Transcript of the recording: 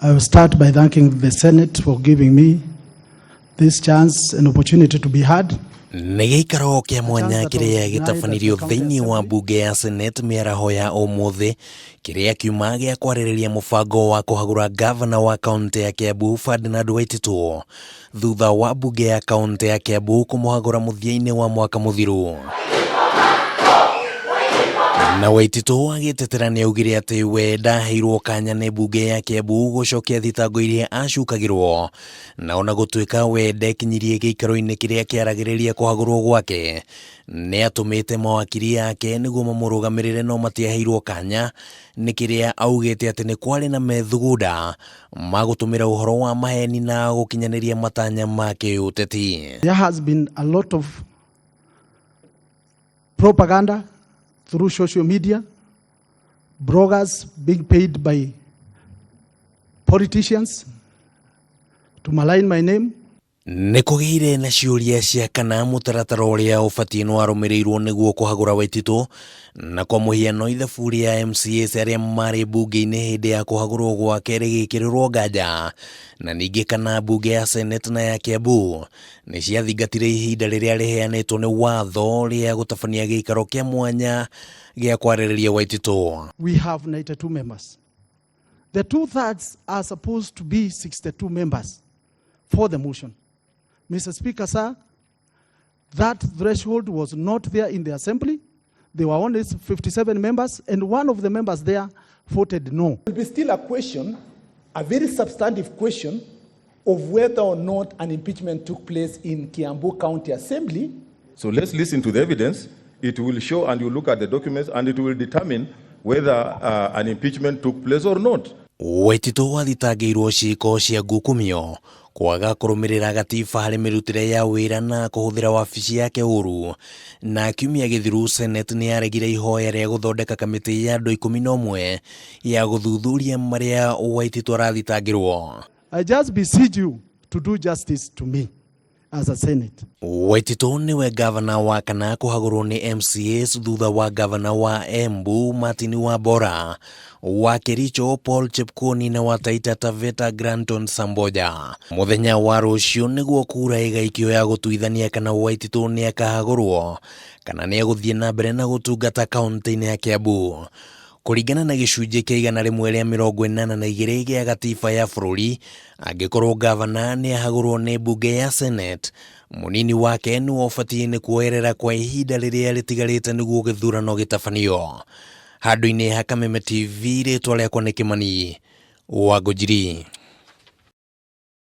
I will start by thanking the Senate for giving me this chance and opportunity to be heard. Nĩ gĩikaro kĩa mwanya kĩrĩa gĩtabanirio thĩinĩ wa mbunge ya Senate mĩaraho ya ũmũthĩ kĩrĩa kiuma gĩa kwarĩrĩria mũbango wa kũhagũra ngavana wa kaũntĩ ya Kiambu Ferdinand Waititu thutha wa mbunge ya kaũntĩ ya Kiambu kũmũhagũra mũthia-inĩ wa mwaka mũthiru. Na Waititu agĩtetera nĩ augire atĩ we ndaheirwo kanya nĩ mbunge ya Kiambu gũcokia thitango iria acukagĩrwo, na ona gũtuĩka we ndekinyirie gĩikaro-inĩ kĩrĩa kĩaragĩrĩria kũhagũrwo gwake, nĩ atũmĩte mawakiri ake nĩguo mamũrũgamĩrĩre no matiaheirwo kanya nĩ kĩrĩa augĩte atĩ nĩ kwarĩ na methugunda ma gũtũmĩra ũhoro wa maheni na gũkinyanĩria matanya ma kĩũteti. There has been a lot of propaganda through social media, bloggers being paid by politicians to malign my name. Nĩ kũgĩire na ciũria cia kana mũtaratara ũrĩa ũbatiĩ nĩ warũmĩrĩirwo nĩguo kũhagũra Waititu, na kwa mũhiano ithabu rĩa MCAs arĩa marĩ mbunge-inĩ hĩndĩ ya kũhagũrwo gwake rĩgĩkĩrĩrwo nganja, na ningĩ kana mbunge ya Senate na ya Kiambu nĩ ciathingatire ihinda rĩrĩa rĩheanĩtwo nĩ watho rĩa gũtabania gĩikaro kĩa mwanya gĩa kwarĩrĩria Waititu. We have 92 members. The two-thirds are supposed to be 62 members for the motion. Mr. Speaker, sir, that threshold was not there in the assembly. There were only 57 members, and one of the members there voted no. It will be still a question, a very substantive question, of whether or not an impeachment took place in Kiambu County Assembly. So let's listen to the evidence. It will show, and you look at the documents, and it will determine whether an impeachment took place or not. Waititu athitangĩirwo ciĩko cia ngukumio, kwaga kũrũmĩrĩra gatiba harĩ mĩrutĩre ya wĩra na kũhũthĩra wabici yake ũru, na kiumia gĩthiru Senate nĩ yaregire ihoya rĩa gũthondeka kamĩtĩ ya andũ 11 ya gũthuthuria marĩa Waititu arathitangĩrwo. I just beseech you to do justice to me as a Senate. Waititu nĩwe gavana wa kana kũhagũrwo nĩ MCAs thutha wa gavana wa Embu Martin Wambora, wa Kericho Paul Chepkwony na wa Taita Taveta Granton Samboja. Mũthenya wa rũciũ nĩguo kura ĩgaikio ya gũtuithania kana Waititu nĩ akahagũrwo kana nĩ egũthiĩ na mbere na gũtungata kaũntĩ-inĩ ya Kiambu. Kũringana na gĩcunjĩ kĩa 182 gĩa gatiba ya bũrũri, angĩkorwo gavana nĩ ahagũrwo nĩ mbunge ya Senate, mũnini wake nĩwe ũbatiĩ nĩ kuoerera kwa ihinda rĩrĩa rĩtigarĩte nĩguo gĩthurano gĩtabanio. Handũ-inĩ ha Kameme TV, rĩtwa rĩakwa nĩ Kĩmani wa Ngũnjiri.